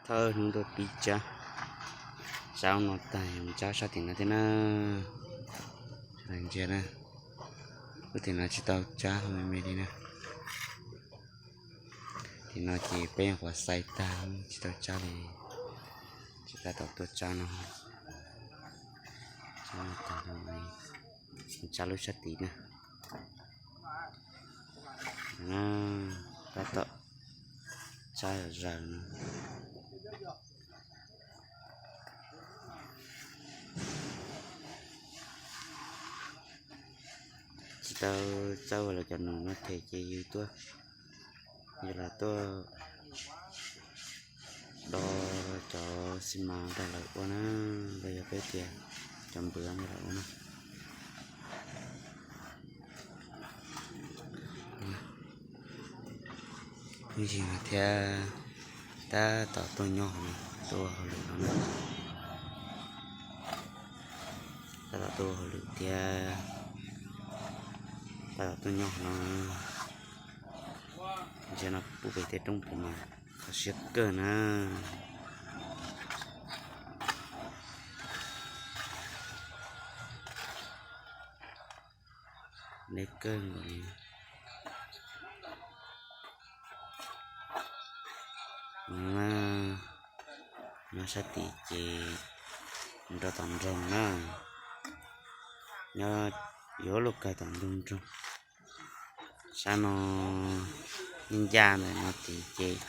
Thawj hnub tuaj pib tsab, tsab no tag, tsab sab tim no thiab na. Ntsia na, lub tim no tsis tau tsab, me me li na. Tim no ces peb nyuam qhuav xais tag, tsis tau tsab li, tsis tab tom tuaj tsab no. Tsab no tag, tsab lub sab tim na. Tab tom tsab zaws no. Tsis tau txawj ua lawv cov num no them ces yus tuaj, yus los tuaj do cov xi mas nrog lawv ua na, los yog peb tias cov npwv nrog lawv ua na. Ib ntsis thiab, tab tom tuaj nyob hauv no, tuaj ua hauj lwm no na. Tab tom tuaj ua hauj lwm thiab, tab tom tuaj nyob hauv no. Ntsia no pub pem tej roob pem mas kho siab kawg na. Deb kawg nkaus li. Nyob sab tim ces nrog tom nroog na, nyob yuav luaj kawg tom ntug nroog. Sab no yeej ncaj ntawm no tid ces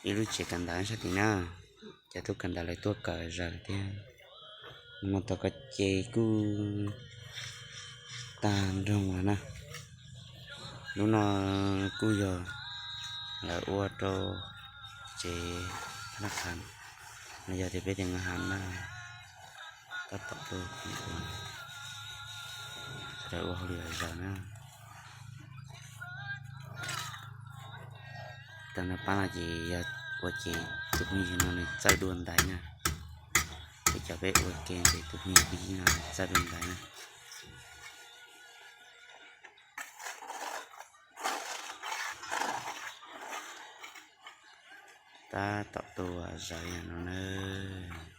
ib lub tsev kawm ntawv sab tim na, cov tub kawm ntawv lawv tuaj kawm zaws thiab. No tau koj ces kuj tag nroog lawm na. Lub no kuj yog lawv ua rau tsev thab naj kham, los yog tias peb tias nkaj ham na, tab tom tuaj ua, sawv daws ua hauj lwm zaws na. Tag nrho pab no ces yog ua ces tus phooj ywg no nws txawj dua ntais na. Peb cov peb ua ke ces tus phooj ywg pib no nws txawj dua ntais na. Tab tom tuaj zaws yam no nawb.